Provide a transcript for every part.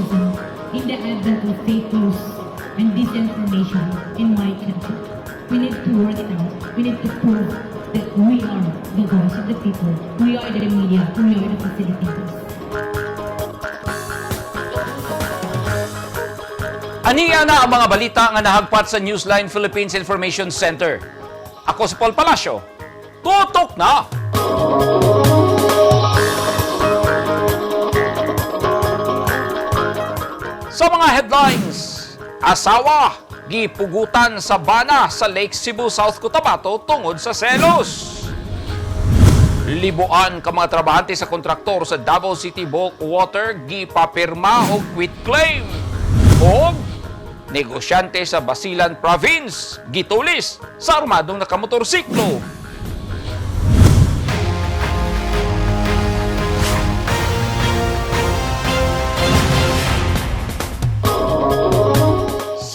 journalism in the advent of fake news and disinformation in my country. We need to work it out. We need to prove that we are the voice of the people. We are the media. We are the facilitators. Aniya na ang mga balita nga nahagpat sa Newsline Philippines Information Center. Ako si Paul Palacio. Tutok na! Sa mga headlines, asawa gipugutan sa bana sa Lake Cebu, South Cotabato tungod sa selos. Libuan ka mga trabahante sa kontraktor sa Davao City Bulk Water gipapirma og quit claim. Og negosyante sa Basilan Province gitulis sa armadong nakamotorsiklo.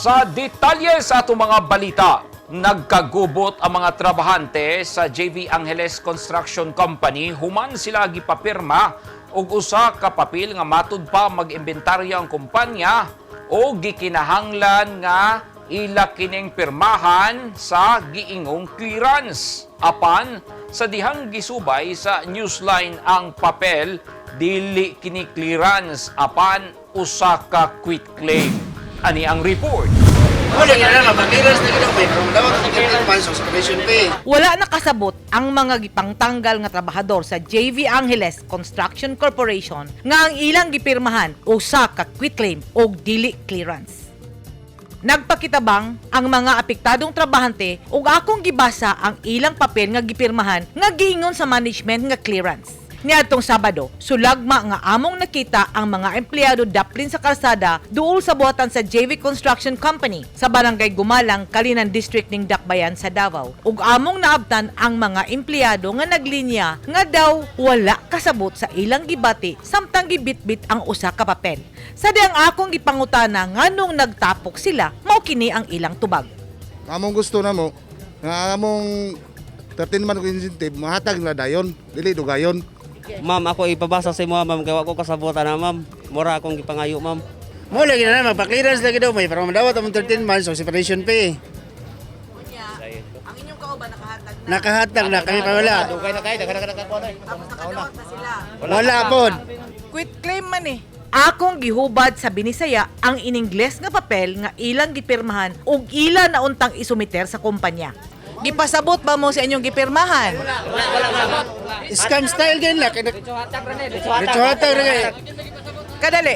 Sa detalye sa atong mga balita, nagkagubot ang mga trabahante sa JV Angeles Construction Company human sila gipapirma og usa ka papel nga matud pa mag-imbentaryo ang kumpanya o gikinahanglan nga ila kining pirmahan sa giingong clearance. Apan sa dihang gisubay sa Newsline ang papel, dili kini clearance apan usa ka quit claim. Ani ang report. Wala na lang, mapag-clearance na gano'n, may dapat ang 13 months of separation pay. Wala nakasabot ang mga gipangtanggal nga trabahador sa JV Angeles Construction Corporation nga ang ilang gipirmahan usa ka quitclaim og dili clearance. Nagpakitabang ang mga apektadong trabahante ug akong gibasa ang ilang papel nga gipirmahan nga giingon sa management nga clearance. Niadtong Sabado, sulagma nga among nakita ang mga empleyado daplin sa kalsada duol sa buhatan sa JV Construction Company sa Barangay Gumalang, Kalinan District ning Dakbayan sa Davao. Ug among naabtan ang mga empleyado nga naglinya nga daw wala kasabot sa ilang gibati samtang gibitbit ang usa ka papel. Sa diyang akong gipangutana nganong nagtapok sila, mao kini ang ilang tubag. Among gusto na mo, nga among 13 man ko incentive, mahatag na dayon, dili dugayon. Ma'am, ako ipabasa sa imo, ma'am, kay wa ko kasabutan na, ma'am. Mura akong gipangayo, ma'am. Mo lagi na lang, mapag-clearance na gano'n, may dapat ang 13 months of separation pay. Ang inyong kauban nakahatag Nakahatag na, kami pa wala. Tapos nakadawat na sila. Wala pod. Quit claim man eh. Akong gihubad sa Binisaya ang iningles nga papel nga ilang gipirmahan ug ila na untang isumiter sa kumpanya. Gipasabot ba mo sa inyong gipirmahan? Scam style ganyan lang. Diretso hatag ra kay. Kadali,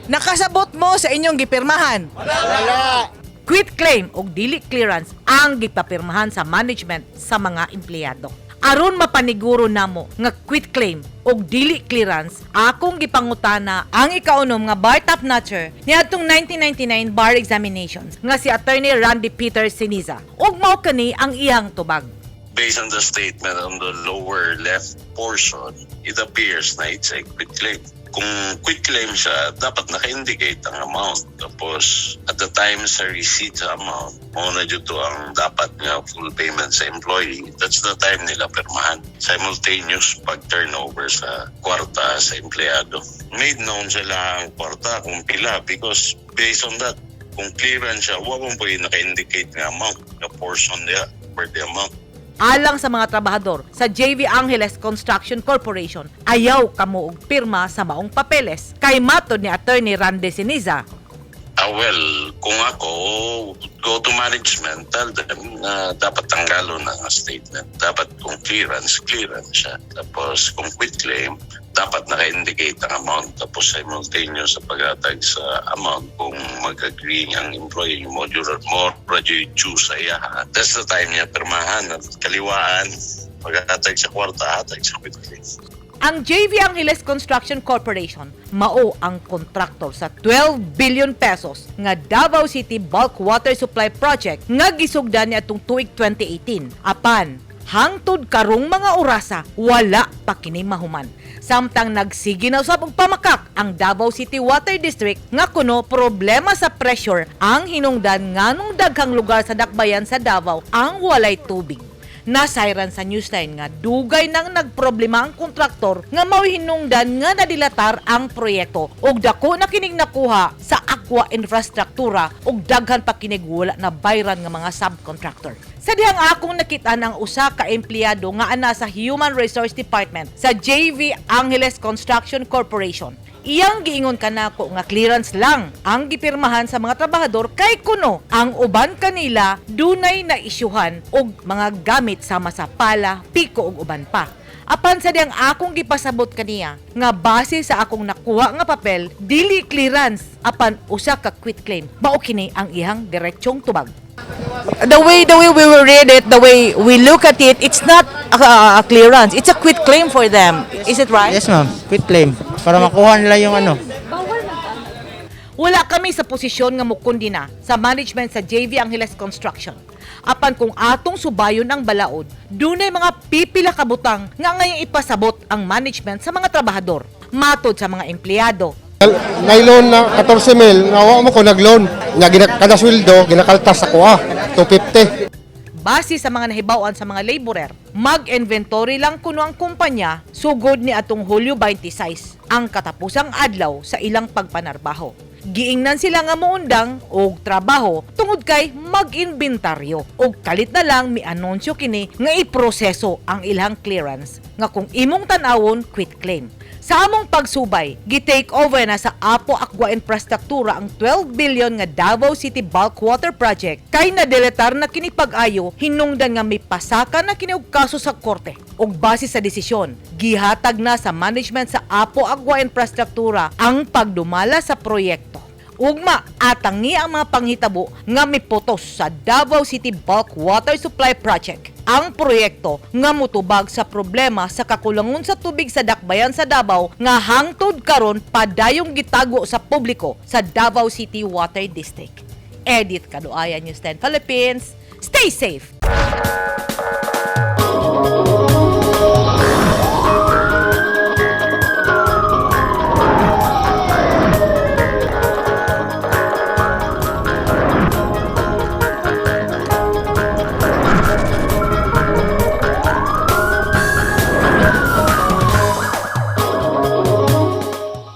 nakasabot mo sa inyong gipirmahan. Wala. Quit claim og dili clearance ang gipapirmahan sa management sa mga empleyado. Aron mapaniguro namo nga quit claim og dili clearance, akong gipangutana ang ikaunom nga bar top notcher niadtong 1999 bar examinations nga si Attorney Randy Peter Siniza. Ug mao kani ang iyang tubag. Based on the statement on the lower left portion, it appears na it's a quit claim. Kung quit claim siya, dapat naka-indicate ang amount. Tapos, at the time sa receipt sa amount, muna dito ang dapat nga full payment sa employee. That's the time nila pirmahan. Simultaneous pag-turnover sa kwarta sa empleyado. Made known sila ang kwarta kung pila because based on that, kung clearance siya, wala po yung naka-indicate nga amount, nga portion niya for the amount. Alang sa mga trabahador sa JV Angeles Construction Corporation, ayaw kamo og pirma sa maong papeles. Kay matod ni Attorney Randy Siniza, Ah, well, kung ako, go to management, tell them na dapat tanggalon ang statement. Dapat kung clearance, clearance siya. Tapos kung quit claim, dapat naka-indicate ang amount. Tapos simultaneous sa paghatag sa amount kung mag-agree ang employee mo, more choose sa iya. That's the time niya pirmahan at kaliwaan. Paghatag sa kwarta, hatag sa quit claim. Ang JV Angeles Construction Corporation mao ang kontraktor sa 12 billion pesos nga Davao City Bulk Water Supply Project nga gisugdan niadtong tuig 2018. Apan hangtod karong mga orasa wala pa kini mahuman. Samtang nagsige na usab og pamakak ang Davao City Water District nga kuno problema sa pressure ang hinungdan nganong daghang lugar sa dakbayan sa Davao ang walay tubig. Nasayran sa Newsline nga dugay nang nagproblema ang kontraktor nga mao'y hinungdan nga nadilatar ang proyekto ug dako na kining nakuha sa Aqua Infrastruktura ug daghan pa kinig wala na bayran nga mga subcontractor. Sa dihang akong nakita ang usa ka empleyado nga ana sa Human Resource Department sa JV Angeles Construction Corporation. Iyang giingon kanako nga clearance lang ang gipirmahan sa mga trabahador kay kuno ang uban kanila dunay na isyuhan og mga gamit sama sa pala, piko ug uban pa. Apan sa diyang akong gipasabot kaniya nga base sa akong nakuha nga papel, dili clearance apan usa ka quit claim. Mao kini ang iyang diretsong tubag. The way we will read it, the way we look at it, it's not a clearance. It's a quit claim for them. Is it right? Yes, ma'am. Quit claim. Para makuha nila yung ano. Wala kami sa posisyon nga mukundina sa management sa JV Angeles Construction. Apan kung atong subayon ang balaod, dunay mga pipila ka butang nga ngayong ipasabot ang management sa mga trabahador, matod sa mga empleyado. Nylon na 14 mil, nawa mo ko nagloan. Nga kada sweldo, ginakaltas ako 250. Base sa mga nahibaw-an sa mga laborer, mag-inventory lang kuno ang kumpanya sugod ni atong Hulyo 26, ang katapusang adlaw sa ilang pagpanarbaho. Giingnan sila nga moundang og trabaho tungod kay mag-inventaryo og kalit na lang mianunsyo kini nga iproseso ang ilang clearance nga kung imong tan-awon, quit claim. Sa among pagsubay, gi-take over na sa Apo Aqua Infrastruktura ang 12 billion nga Davao City Bulk Water Project kay nadeletar na kini pag-ayo hinungdan nga may pasaka na kini og kaso sa korte. Og base sa desisyon, gihatag na sa management sa Apo Aqua Infrastruktura ang pagdumala sa proyekto. Ugma, atangi ang mga panghitabo nga miputos sa Davao City Bulk Water Supply Project. Ang proyekto nga mutubag sa problema sa kakulangon sa tubig sa dakbayan sa Davao nga hangtod karon padayong gitago sa publiko sa Davao City Water District. Edith Kaduaya, News 10 Philippines. Stay safe!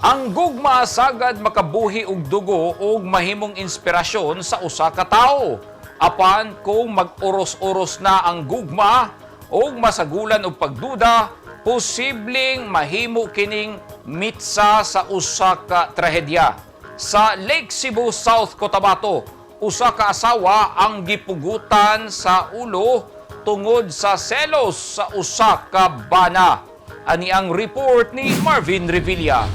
Ang gugma sagad makabuhi og dugo ug mahimong inspirasyon sa usa ka tawo. Apan kung mag-uros-uros na ang gugma ug masagulan og pagduda, posibleng mahimo kining mitsa sa usa ka trahedya. Sa Lake Cebu, South Cotabato, usa ka asawa ang gipugutan sa ulo tungod sa selos sa usa ka bana. Ani ang report ni Marvin Revilla.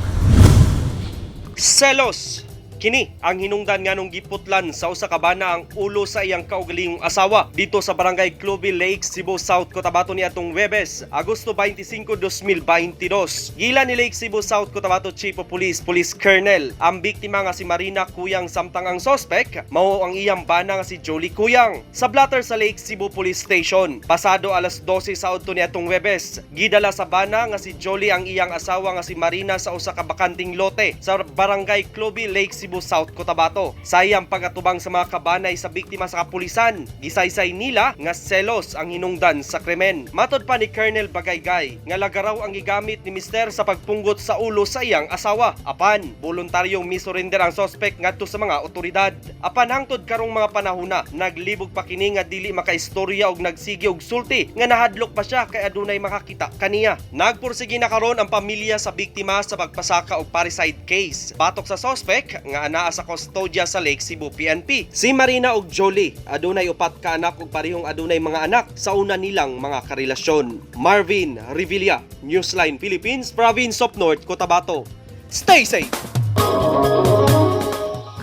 Selos. Kini ang hinungdan nganong giputlan sa usa ka bana ang ulo sa iyang kaugalingong asawa dito sa Barangay Clovis Lake, Cebu South, Cotabato niadtong Webes, Agosto 25, 2022. Gila ni Lake Cebu South Cotabato Chief of Police, Police Colonel, ang biktima nga si Marina Kuyang samtang ang sospek mao ang iyang bana nga si Jolie Kuyang. Sa blotter sa Lake Cebu Police Station, pasado alas 12 sa udto niadtong Webes, gidala sa bana nga si Jolie ang iyang asawa nga si Marina sa usa ka bakanting lote sa Barangay Clovis Lake, Cebu South, Cotabato. Sa iyang pagatubang sa mga kabanay sa biktima sa kapulisan, gisaysay nila nga selos ang hinungdan sa krimen. Matod pa ni Colonel Bagaygay nga lagaraw ang gigamit ni Mister sa pagpunggot sa ulo sa iyang asawa. Apan, voluntaryong misurrender ang sospek ngadto sa mga otoridad. Apan hangtod karong mga panahona, naglibog pa kini nga dili makaistorya og nagsige og sulti nga nahadlok pa siya kay adunay makakita kaniya. Nagpursige na karon ang pamilya sa biktima sa pagpasaka og parricide case. Batok sa sospek nga anaa sa kustodya sa Lake Cebu PNP. Si Marina og Jolie adunay upat ka anak ug parehong adunay mga anak sa una nilang mga karelasyon. Marvin Revilla, Newsline Philippines, Province of North Cotabato. Stay safe!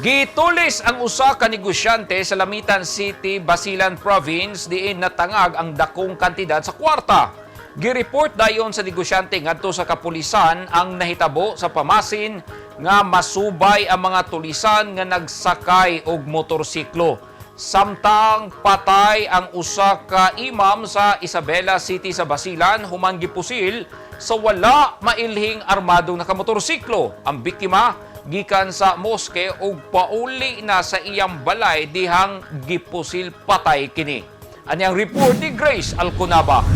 Gitulis ang usa ka negosyante sa Lamitan City, Basilan Province diin natangag ang dakong kantidad sa kwarta. Gireport dayon sa negosyante ngadto sa kapulisan ang nahitabo sa pamasin nga masubay ang mga tulisan nga nagsakay og motorsiklo. Samtang patay ang usa ka imam sa Isabela City sa Basilan human gipusil sa wala mailhing armadong nakamotorsiklo. Ang biktima gikan sa moske ug pauli na sa iyang balay dihang gipusil patay kini. Ani ang report ni Grace Alcunaba.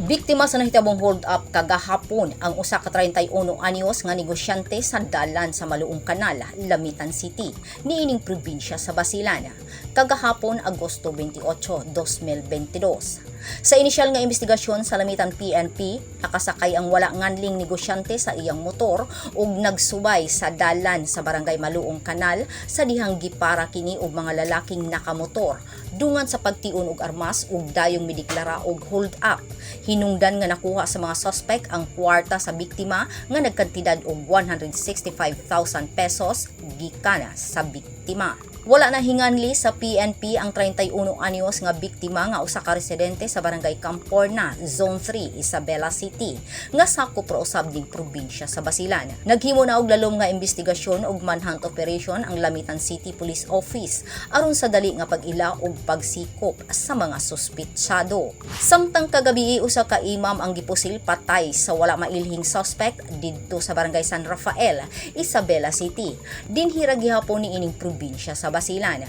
Biktima sa nahitabong hold up kagahapon ang usa ka 31 anyos nga negosyante sa dalan sa Maluong Kanal, Lamitan City, niining probinsya sa Basilan. Kagahapon, Agosto 28, 2022. Sa inisyal nga investigasyon sa Lamitan PNP, nakasakay ang wala nganling negosyante sa iyang motor ug nagsubay sa dalan sa barangay Maluong Kanal sa dihang gipara kini og mga lalaking nakamotor dungan sa pagtion og armas ug dayong mideklara og hold up. Hinungdan nga nakuha sa mga suspect ang kwarta sa biktima nga nagkantidad og 165,000 pesos gikan sa biktima. Wala na hinganli sa PNP ang 31 anyos nga biktima nga usa ka residente sa barangay Camporna, Zone 3, Isabela City, nga sakop ra usab ning probinsya sa Basilan. Naghimo na og lalom nga investigasyon ug manhunt operation ang Lamitan City Police Office aron sa dali nga pag-ila ug pagsikop sa mga suspitsado. Samtang kagabi, usa ka imam ang gipusil patay sa wala mailhing suspect didto sa barangay San Rafael, Isabela City. Dinhi ra gihapon niining probinsya sa Basilan.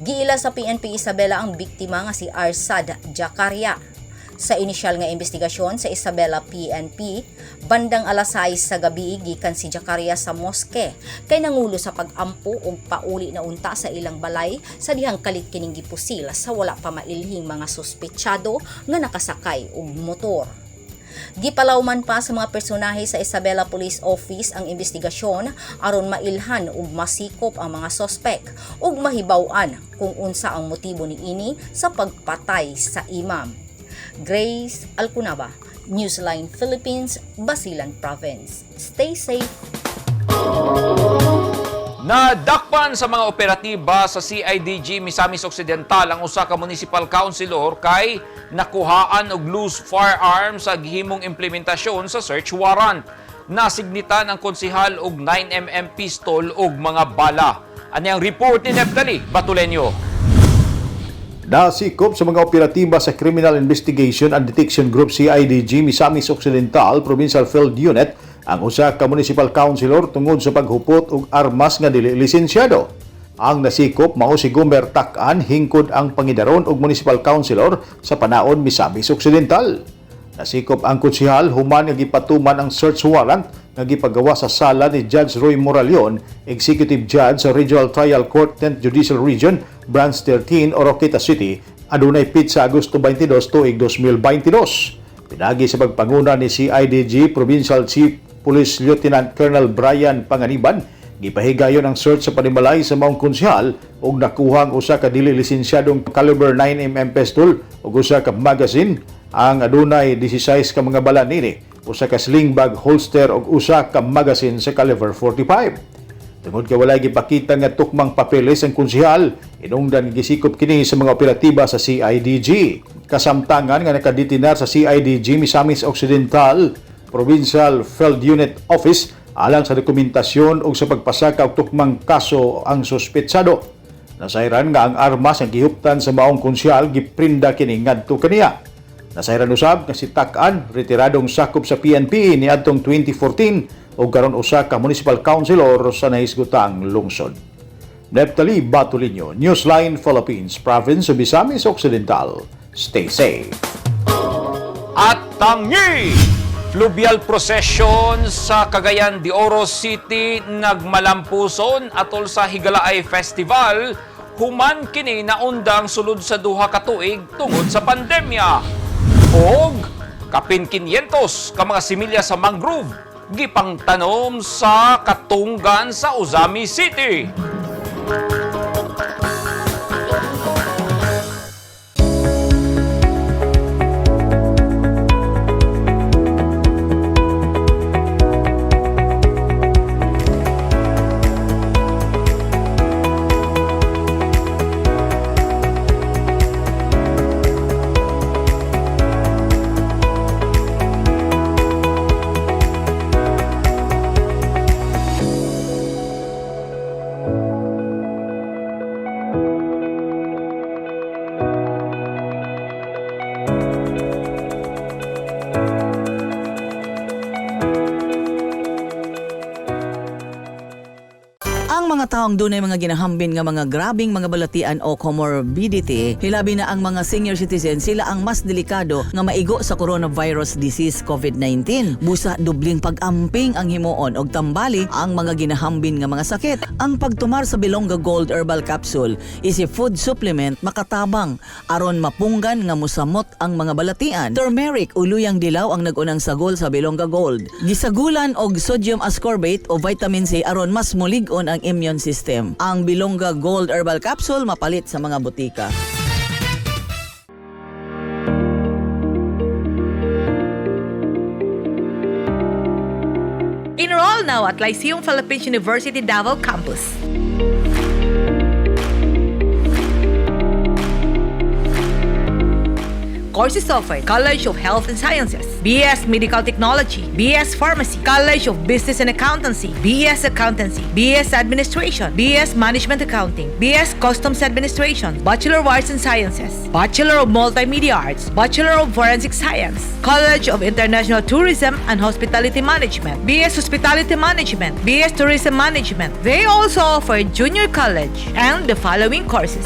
Giila sa PNP Isabela ang biktima nga si Arsad Jakaria. Sa inisyal nga investigasyon sa Isabela PNP, bandang alas 6 sa gabi gikan si Jakaria sa moske kay nangulo sa pag-ampo og pauli na unta sa ilang balay sa dihang kalit kining gipusil sa wala pa mailhing mga suspetsado nga nakasakay og motor. Gipalawman pa sa mga personahe sa Isabela Police Office ang investigasyon aron mailhan ug masikop ang mga sospek ug mahibaw-an kung unsa ang motibo niini sa pagpatay sa imam. Grace Alcunaba, Newsline Philippines, Basilan Province. Stay safe. Nadakpan sa mga operatiba sa CIDG Misamis Occidental ang usa ka municipal councilor kay nakuhaan og loose firearm sa gihimong implementasyon sa search warrant. Nasignitan ang konsehal og 9mm pistol ug mga bala. Ani ang report ni Neftali Batulenyo. Nasikop sa mga operatiba sa Criminal Investigation and Detection Group CIDG Misamis Occidental Provincial Field Unit ang usa ka municipal councilor tungod sa paghupot og armas nga dili lisensyado. Ang nasikop mao si Gumer Tak-an, hingkod ang pangidaron og municipal councilor sa panaon Misamis Occidental. Nasikop ang konsehal human nga gipatuman ang search warrant nga gipagawa sa sala ni Judge Roy Moralion, Executive Judge sa Regional Trial Court 10th Judicial Region, Branch 13, Oroquieta City, adunay pitsa Agosto 22 tuig 2022. Pinagi sa pagpanguna ni CIDG Provincial Chief Police Lieutenant Colonel Brian Panganiban, gipahigayon ang search sa panimalay sa maong konsehal ug nakuha ang usa ka dili lisensyadong caliber 9mm pistol ug usa ka magazine ang adunay 16 ka mga bala nini, usa ka sling bag holster ug usa ka magazine sa caliber 45. Tungod kay walay gipakita nga tukmang papeles ang konsehal, inungdan nga gisikop kini sa mga operatiba sa CIDG. Kasamtangan nga nakadetinar sa CIDG Misamis Occidental Provincial Field Unit Office alang sa dokumentasyon ug sa pagpasaka og tukmang kaso ang suspetsado. Nasayran nga ang armas ang gihuptan sa maong konsehal giprinda kini ngadto kaniya. Nasayran usab nga si Tak-an retiradong sakop sa PNP niadtong 2014 ug karon usa ka municipal councilor sa nahisgutang lungsod. Neptali Batulinyo, Newsline Philippines, Province of Misamis Occidental. Stay safe. At tangi! Fluvial procession sa Cagayan de Oro City nagmalampuson atol sa Higalaay Festival human kini naundang sulod sa 2 ka tuig tungod sa pandemya. Og kapin 500 ka mga similya sa mangrove gipangtanom sa katunggan sa Ozamiz City. Ang mga taong dunay mga ginahambin nga mga grabing mga balatian o comorbidity, hilabi na ang mga senior citizen, sila ang mas delikado nga maigo sa coronavirus disease COVID-19. Busa dubling pag-amping ang himuon og tambali ang mga ginahambin nga mga sakit. Ang pagtumar sa Bilongga Gold Herbal Capsule is a food supplement makatabang aron mapunggan nga musamot ang mga balatian. Turmeric o luyang dilaw ang nag-unang sagol sa Bilongga Gold. Gisagulan og sodium ascorbate o vitamin C aron mas mulig-on ang immune system. Ang Bilongga Gold Herbal Capsule mapalit sa mga butika. Enroll now at Lyceum Philippines University Davao Campus. Courses offered: College of Health and Sciences, BS Medical Technology, BS Pharmacy, College of Business and Accountancy, BS Accountancy, BS Administration, BS Management Accounting, BS Customs Administration, Bachelor of Arts and Sciences, Bachelor of Multimedia Arts, Bachelor of Forensic Science, College of International Tourism and Hospitality Management, BS Hospitality Management, BS Tourism Management. They also offer junior college and the following courses.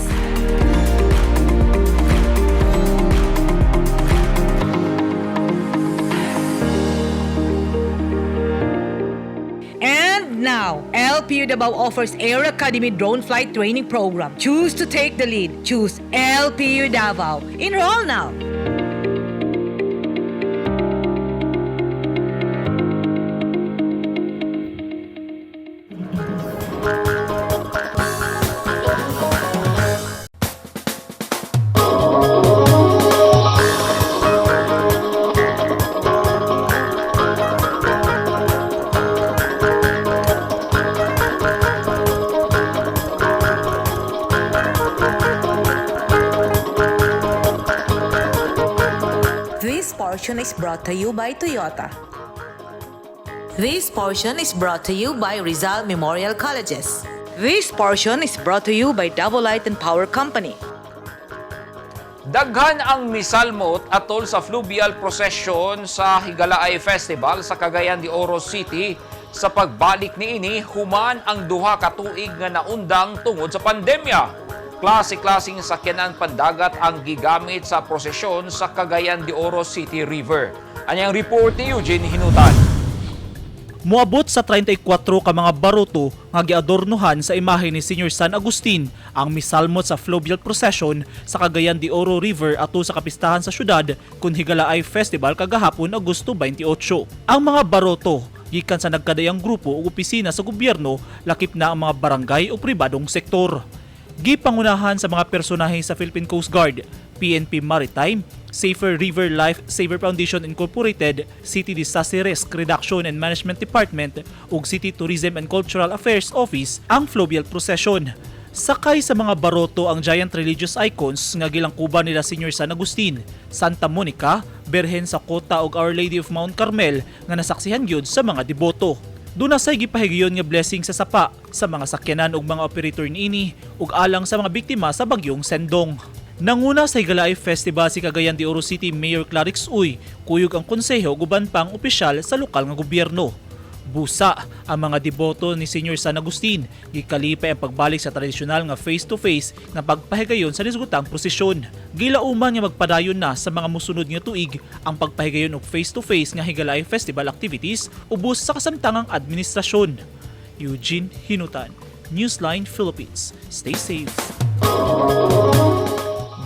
And now, LPU Davao offers Air Academy Drone Flight Training Program. Choose to take the lead. Choose LPU Davao. Enroll now. This portion is brought to you by Toyota. This portion is brought to you by Rizal Memorial Colleges. This portion is brought to you by Davao Light and Power Company. Daghan ang misalmot atol sa fluvial procession sa Higalaay Festival sa Cagayan de Oro City sa pagbalik niini human ang duha ka tuig nga naundang tungod sa pandemya. Klase-klaseng sakyanan pandagat ang gigamit sa prosesyon sa Cagayan de Oro City River. Anyang report ni Eugene Hinutan. Moabot sa 34 ka mga baruto nga giadornohan sa imahe ni Senior San Agustin ang misalmot sa fluvial procession sa Cagayan de Oro River ato sa kapistahan sa syudad kun Higalaay Festival kagahapon Agosto 28. Ang mga baroto gikan sa nagkadayang grupo ug opisina sa gobyerno, lakip na ang mga barangay o pribadong sektor. Gipangunahan sa mga personahe sa Philippine Coast Guard, PNP Maritime, Safer River Life Saver Foundation Incorporated, City Disaster Risk Reduction and Management Department ug City Tourism and Cultural Affairs Office ang fluvial procession. Sakay sa mga baroto ang giant religious icons nga gilangkuban nila Senior San Agustin, Santa Monica, Berhen sa Kota ug Our Lady of Mount Carmel nga nasaksihan gyud sa mga deboto. Duna say gipahigayon nga blessing sa sapa sa mga sakyanan ug mga operator niini ug alang sa mga biktima sa bagyong Sendong. Nanguna sa Higalaay Festival si Cagayan de Oro City Mayor Clarix Uy, kuyog ang konseho ug uban pang opisyal sa lokal nga gobyerno. Busa ang mga deboto ni Senior San Agustin, gikalipay ang pagbalik sa tradisyonal nga face-to-face nga pagpahigayon sa nisgutang prosesyon. Gilauman nga magpadayon na sa mga musunod nga tuig ang pagpahigayon og face-to-face nga Higalaay Festival activities ubos sa kasamtangang administrasyon. Eugene Hinutan, Newsline Philippines. Stay safe.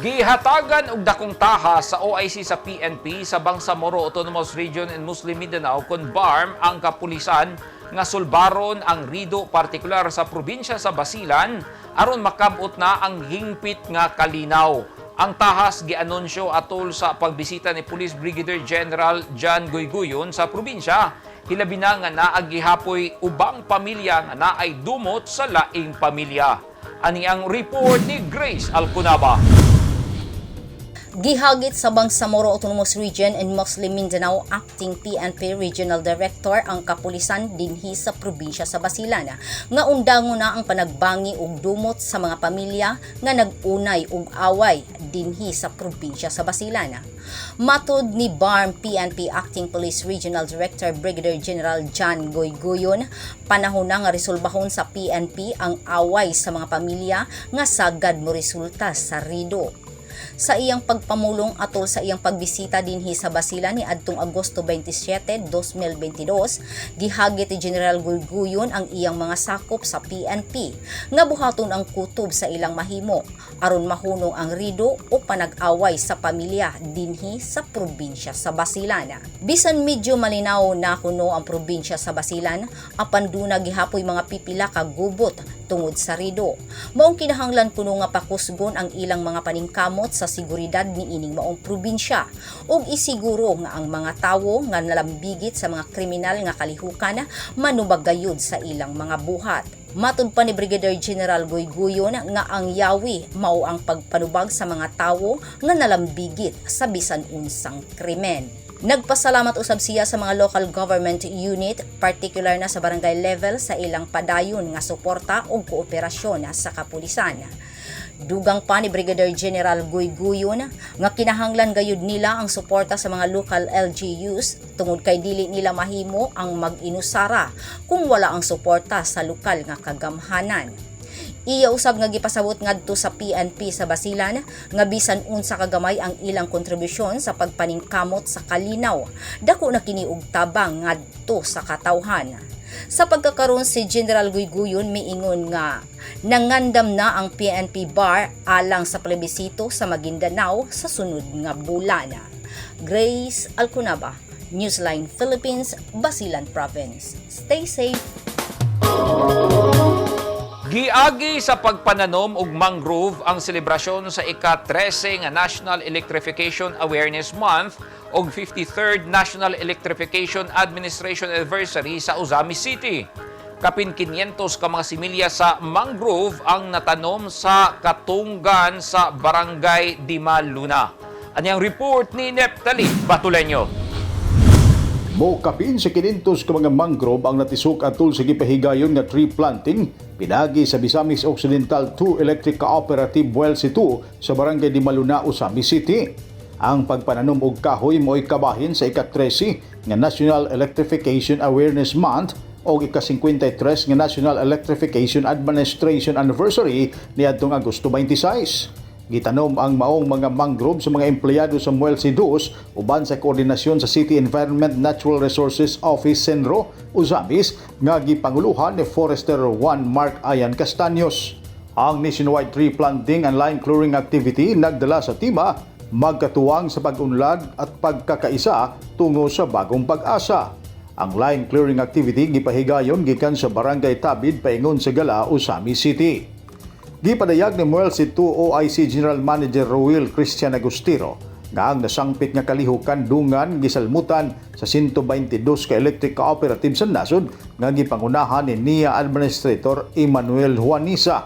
Gihatagan og dakong taha sa OIC sa PNP sa Bangsamoro Autonomous Region and Muslim Mindanao kon BARM ang kapulisan nga sulbaron ang rido partikular sa probinsya sa Basilan aron makabot na ang hingpit nga kalinaw. Ang tahas gianunsyo atol sa pagbisita ni Police Brigadier General John Guyguyon sa probinsya, hilabi na nga naa gihapoy ubang pamilya nga naay dumot sa laing pamilya. Ani ang report ni Grace Alcunaba. Gihagit sa Bangsamoro Autonomous Region and Muslim Mindanao Acting PNP Regional Director ang kapulisan dinhi sa probinsya sa Basilan nga undangon na ang panagbangi og dumot sa mga pamilya nga nag-unay og away dinhi sa probinsya sa Basilan. Matod ni BARMM PNP Acting Police Regional Director Brigadier General John Goygoyon, panahon na nga resolbahon sa PNP ang away sa mga pamilya nga sagad mo resulta sa rido. Sa iyang pagpamulong atol sa iyang pagbisita dinhi sa Basilan ni adtong Agosto 27, 2022, gihagit ni General Guyguyon ang iyang mga sakop sa PNP nga buhaton ang kutob sa ilang mahimo aron mahunong ang rido o panag-away sa pamilya dinhi sa probinsya sa Basilan. Bisan medyo malinaw na kuno ang probinsya sa Basilan, apan duna gihapoy mga pipila ka gubot tungod sa rido. Maong kinahanglan kuno nga pakusgon ang ilang mga paningkamot sa seguridad niining maong probinsya ug isiguro nga ang mga tawo nga nalambigit sa mga kriminal nga kalihukan manubag gayud sa ilang mga buhat. Matud pa ni Brigadier General Guyguyon nga ang yawi mao ang pagpanubag sa mga tawo nga nalambigit sa bisan unsang krimen. Nagpasalamat usab siya sa mga local government unit, particular na sa barangay level, sa ilang padayon nga suporta ug kooperasyon sa kapulisan. Dugang pa ni Brigadier General Guyguyon nga kinahanglan gayud nila ang suporta sa mga local LGUs tungod kay dili nila mahimo ang mag-inusara kung wala ang suporta sa lokal nga kagamhanan. Iya usab nga gipasabot ngadto sa PNP sa Basilan nga bisan unsa kagamay ang ilang kontribusyon sa pagpaningkamot sa kalinaw, dako na kini og tabang ngadto sa katawhan. Sa pagkakaroon, si General Guyguyon miingon nga nangandam na ang PNP BAR alang sa plebisito sa Maguindanao sa sunod nga bulan. Grace Alcunaba, Newsline Philippines, Basilan Province. Stay safe. Giagi sa pagpananom og mangrove ang selebrasyon sa ika-13 nga National Electrification Awareness Month ug 53rd National Electrification Administration Anniversary sa Ozamiz City. Kapin 500 ka mga similya sa mangrove ang natanom sa katunggan sa Barangay Dimaluna. Aniyang report ni Neptali Batuleño. Mokapin sa 500 ka mga mangrove ang natisok atol sa gipahigayon nga tree planting pinagi sa Misamis Occidental 2 Electric Cooperative Wells 2 sa Barangay Dimaluna, Ozamiz City. Ang pagpananom og kahoy mo'y kabahin sa ika-13 nga National Electrification Awareness Month o ika-53 nga National Electrification Administration Anniversary niadtong Agosto 26. Gitanom ang maong mga mangrove sa mga empleyado sa Muelsi 2 uban sa koordinasyon sa City Environment Natural Resources Office CENRO, Ozamiz, nga gipanguluhan ni Forester 1 Mark Ayan Castaños. Ang nationwide tree planting and line clearing activity nagdala sa tema "Magkatuwang sa pag-unlad at pagkakaisa tungo sa bagong pag-asa". Ang line clearing activity gipahigayon gikan sa Barangay Tabid paingon sa Gala, Ozamiz City. Gipadayag ni Muelsi 2 OIC General Manager Ruel Christian Agustiro nga ang nasangpit nga kalihukan dungan gisalmutan sa 122 ka electric cooperative sa nasod nga gipangunahan ni NIA Administrator Emmanuel Juanisa.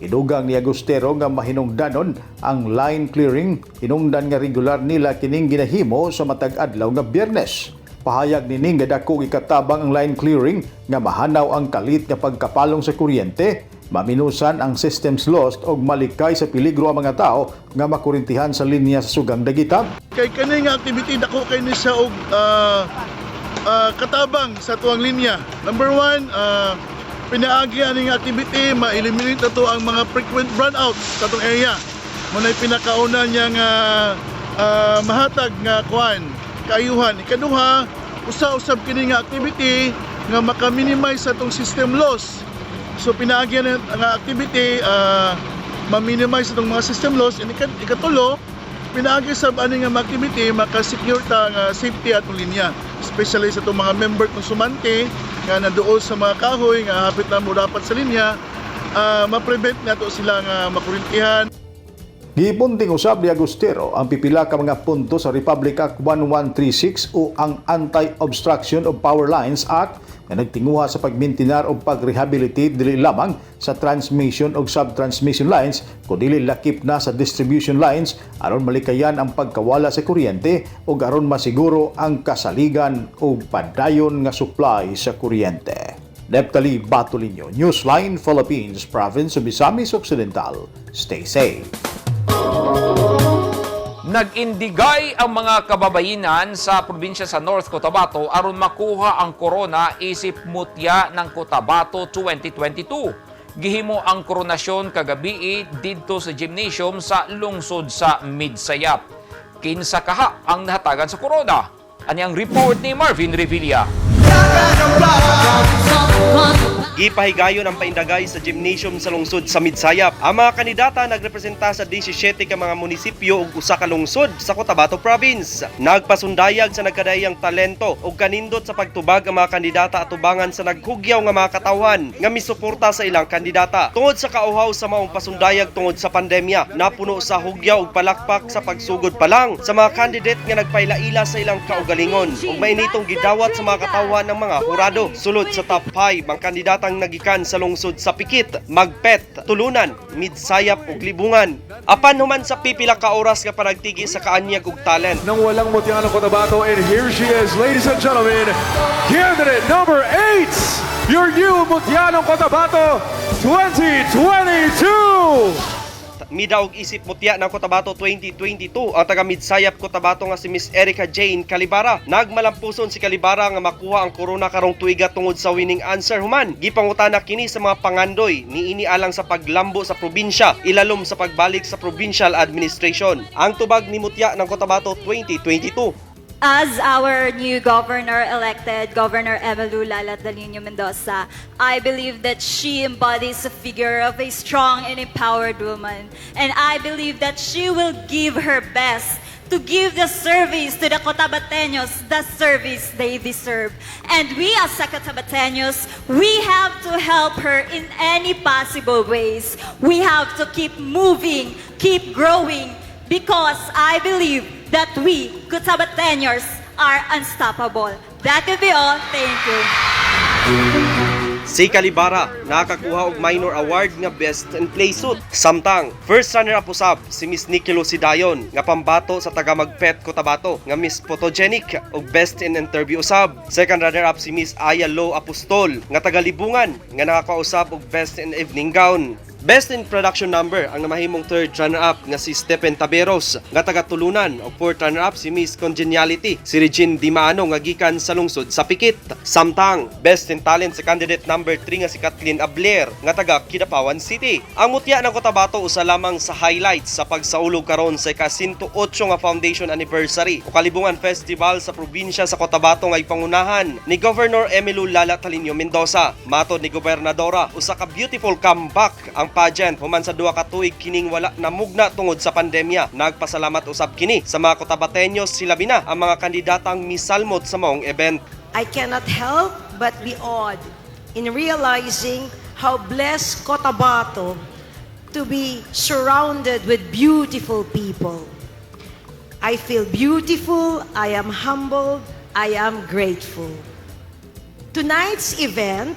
Idugang ni Agustero nga mahinungdanon ang line clearing hinungdan nga regular nila kining ginahimo sa matag adlaw nga Biyernes. Pahayag nining nga dako ikatabang ang line clearing nga mahanaw ang kalit nga pagkapalong sa kuryente, maminusan ang systems lost og malikay sa peligro ang mga tao nga makurintihan sa linya sa sugang dagitab. Kay kani nga activity, dako kay ni siya og katabang sa tuang linya. Number one, pinaagi ani nga activity, ma-eliminate na to ang mga frequent brownouts sa atong area. Muna'y pinakauna niya nga mahatag nga kuan, kaayuhan. Ikaduha, usa-usab kini nga activity nga maka-minimize sa atong system loss. So pinaagi ani nga activity, ma-minimize atong mga system loss. And ikatulo, pinaagi sab ani nga mga activity, maka-secure ta nga safety atong linya, especially sa atong mga member konsumante nga nanduol sa mga kahoy nga hapit na mo dapat sa linya, ma-prevent nato sila nga makurintihan. Gipunting usab ni Agustero ang pipila ka mga punto sa Republic Act 1136 o ang Anti-Obstruction of Power Lines Act nga nagtinguha sa pagmintinar o pagrehabilitate dili lamang sa transmission o sub-transmission lines kundi lakip na sa distribution lines aron malikayan ang pagkawala sa kuryente ug aron masiguro ang kasaligan ug padayon nga supply sa kuryente. Neptali Batulinho, Newsline Philippines, Province of Misamis Occidental. Stay safe. Nag-indigay ang mga kababayinan sa probinsya sa North Cotabato aron makuha ang korona isip mutya ng Cotabato 2022. Gihimo ang koronasyon kagabii didto sa gymnasium sa lungsod sa Midsayap. Kinsa kaha ang nahatagan sa korona? Ani ang report ni Marvin Revilla. Gipahigayon ang paindagay sa gymnasium sa lungsod sa Midsayap. Ang mga kandidata nagrepresenta sa 17 ka mga munisipyo ug usa ka lungsod sa Cotabato Province. Nagpasundayag sa nagkadaiyang talento ug kanindot sa pagtubag ang mga kandidata atubangan sa naghugyaw nga mga katawhan nga misuporta sa ilang kandidata. Tungod sa kauhaw sa maong pasundayag tungod sa pandemya, napuno sa hugyaw ug palakpak sa pagsugod pa lang sa mga candidate nga nagpaila-ila sa ilang kaugalingon ug mainitong gidawat sa mga katawhan ng mga hurado. Sulod sa top 5 ang kandidatang nagikan sa lungsod sa Pikit, Magpet, Tulunan, Midsayap ug Libungan. Apan human sa pipila ka oras nga panagtigi sa kaanyag ug talent. Nang walang mutya ng Cotabato, and here she is, ladies and gentlemen, candidate number 8, your new Mutya ng Cotabato 2022! Midaog isip mutya ng Cotabato 2022 ang taga Midsayap, Cotabato nga si Miss Erica Jane Calibara. Nagmalampuson si Calibara nga makuha ang korona karong tuiga tungod sa winning answer human. Gipangutana kini sa mga pangandoy niini alang sa paglambo sa probinsya, ilalom sa pagbalik sa provincial administration. Ang tubag ni mutya ng Cotabato 2022. As our new governor elected, Governor Emmylou Lala Taliño Mendoza, I believe that she embodies a figure of a strong and empowered woman. And I believe that she will give her best to give the service to the Cotabateños, the service they deserve. And we as Cotabateños, we have to help her in any possible ways. We have to keep moving, keep growing, because I believe that we, Cotabateños, are unstoppable. That will be all. Thank you. Si Calibara nakakuha og minor award nga Best in Playsuit. Samtang first runner up usab si Miss Nikki Lucidayon nga pambato sa taga Magpet, Cotabato nga Miss Photogenic ug Best in Interview usab. Second runner up si Miss Aya Lo Apostol nga taga Libungan nga nakakausab og Best in Evening Gown. Best in Production Number ang namahimong third runner-up nga si Stephen Taberos nga taga Tulunan ug fourth runner-up si Miss Congeniality si Regine Dimaano nga gikan sa lungsod sa Pikit. Samtang Best in Talent sa candidate number 3 nga si Kathleen Abler nga taga Kidapawan City. Ang mutya ng Cotabato usa lamang sa highlights sa pagsaulog karon sa ika-108 nga foundation anniversary o Kalibungan Festival sa probinsya sa Cotabato nga ipangunahan ni Governor Emmylou Lala Taliño Mendoza. Matod ni Gobernadora, usa ka beautiful comeback ang pageant human sa 2 ka tuig kining wala namugna tungod sa pandemya. Nagpasalamat usab kini sa mga Cotabateños, hilabi na ang mga kandidatang misalmot sa maong event. I cannot help but be awed in realizing how blessed Cotabato to be surrounded with beautiful people. I feel beautiful, I am humbled, I am grateful. Tonight's event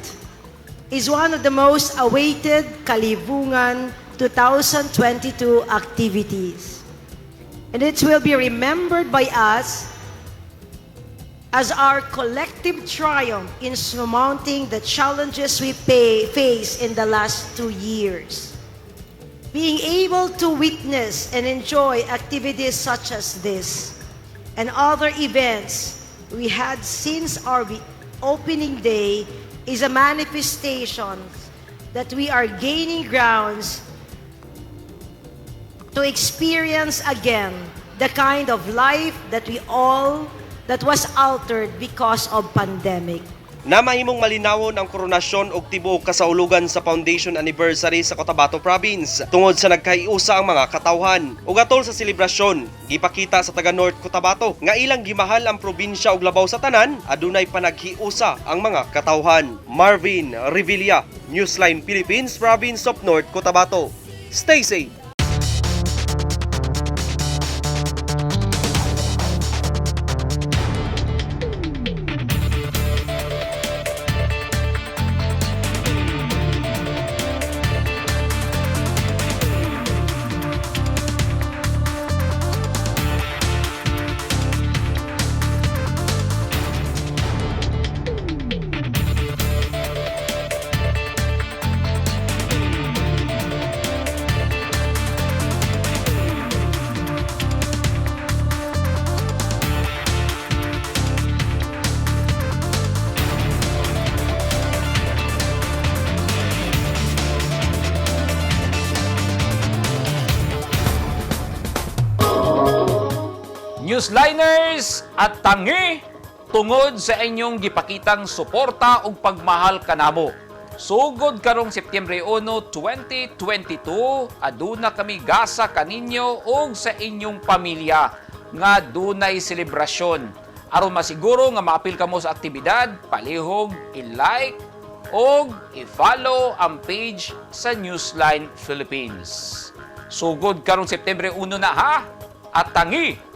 is one of the most awaited Kalibungan 2022 activities. And it will be remembered by us as our collective triumph in surmounting the challenges we face in the last 2 years. Being able to witness and enjoy activities such as this and other events we had since our opening day is a manifestation that we are gaining grounds to experience again the kind of life that was altered because of pandemic. Namahimong malinawon ang koronasyon og tibuok kasaulugan sa foundation anniversary sa Cotabato Province tungod sa nagkaiusa ang mga katawhan. Ug atol sa selebrasyon, gipakita sa taga North Cotabato nga ilang gimahal ang probinsya ug labaw sa tanan adunay panaghiusa ang mga katawhan. Marvin Revilla, Newsline Philippines, Province of North Cotabato. Stay safe. Newsliners at tangi tungod sa inyong gipakitang suporta ug pagmahal kanamo. Sugod karong Setyembre 1, 2022, aduna kami gasa kaninyo ug sa inyong pamilya nga dunay selebrasyon. Aron masiguro nga maapil kamo sa aktibidad, palihog i-like ug i-follow ang page sa Newsline Philippines. Sugod karong Setyembre 1 na ha, at tangi.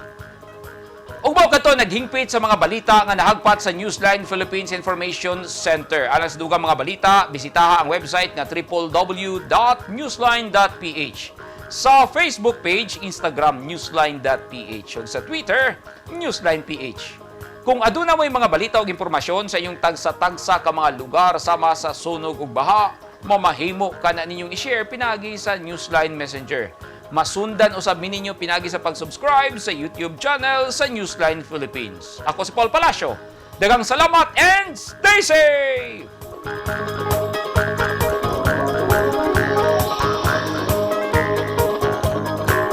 Ug mao kato naghingpit sa mga balita nga nahagpat sa Newsline Philippines Information Center. Alang sa dugang mga balita, bisitaha ang website nga www.newsline.ph. Sa Facebook page, Instagram, newsline.ph, ug sa Twitter, newsline.ph. Kung aduna mo'y mga balita o impormasyon sa inyong tagsa-tagsa ka mga lugar sama sa sunog ug baha, mamahimo ka na ninyong i-share pinagi sa Newsline Messenger. Masundan usab mi ninyo pinagi sa pag-subscribe sa YouTube channel sa Newsline Philippines. Ako si Paul Palacio. Daghang salamat and stay safe!